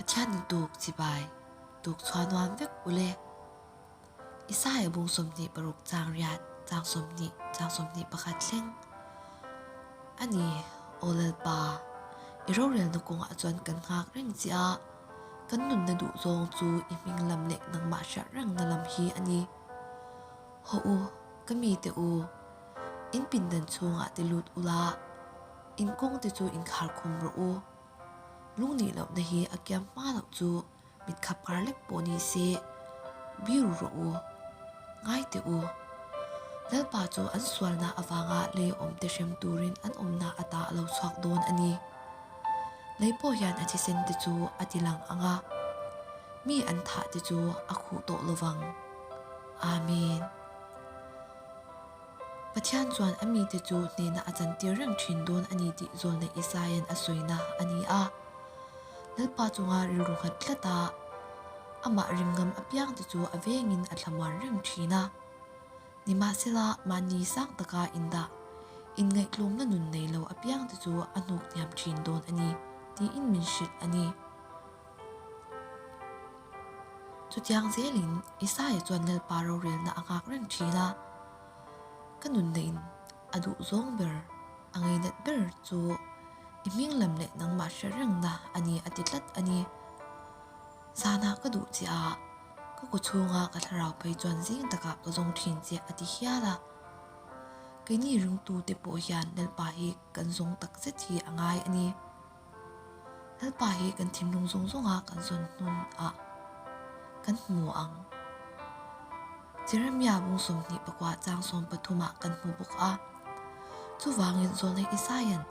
Pathian in tuk chibai, tuk chhuah nuam vek ule. Isaiah bung 26 chang riat, chang 20, chang 21 thleng. A ni, Aw Lalpa, i rorelna kawngah chuan kan nghak reng che a, kan nunna duhzawng chu i hming lam leh nangmah hriat rengna lam hi a ni. Haw u, ka mite u, in pindan chhungah te lut ula, in kawngte chu inkhar khum rawh u. Lungnih lohna hi a kiam hma loh chu mit khap kar lek pawh ni se, biru rawh u, ngai teh u. Lalpa chu an sualna avanga lei awmte hrem turin an awmna ata a lo chhuak dawn a ni. Lei pawh hian a thisen te chu a ti lang ang a, mi an thah te chu a khuh tawh lovang. Amen. Pathian chuan a mite chu hnehna a chantir reng thin dawn a ni tih zawlna Isaia'n a sawina a ni a. Lalpa chunga rilru nghat tlat a, amah ringngam apiangte chu a vengin a thlamuan reng thin a. Nimahsela, mahni sang taka indah, inngaihtlawmna nun nei lo apiangte chu a hnuk hniam thin dawn a ni tiin min hrilh a ni. Chutiang zelin Isaia chuan Lalpa rorelna a nghak reng thin a, Ka nunna in a duh zawng ber, a ngainat ber chu i hming lam leh nangmah hre rengna a ni a ti tlat a ni. Zanah ka duh che a, ka kaw chhunga ka thlarau phei chuan zing takah ka zawng thin che a ti hial a. Keini ringtute pawh hian Lalpa hi kan zawng takzet hi a ngai a ni. Lalpa hi kan thinlung zawng zawnga kan zawn hnun ah kan hmu ang. Jeremia bung 24 chang 13 ah kan hmu bawk a. Chuvangin Zawlnei Isaia'n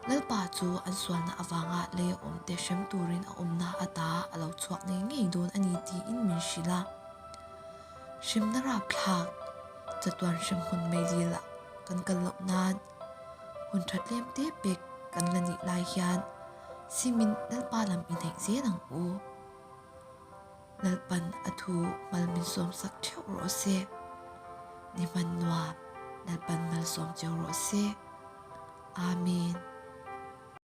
Lalpa chu an sualna avanga lei a awmte hrem turin a awmna ata a lo chhuak ngei ngei dawn a ni tiin min hrilh a. Hremna rapthlak chatuan hremhmun meidil ah kan kal loh nan Hun tha tlem te pek kan la nih lai hian simin Lalpa lam i hnaih zel ang u. Lalpan a thu mal min sawmsak theuh rawh se. Ni hman nuam Lalpan malsawm cheu rawh se. Amen.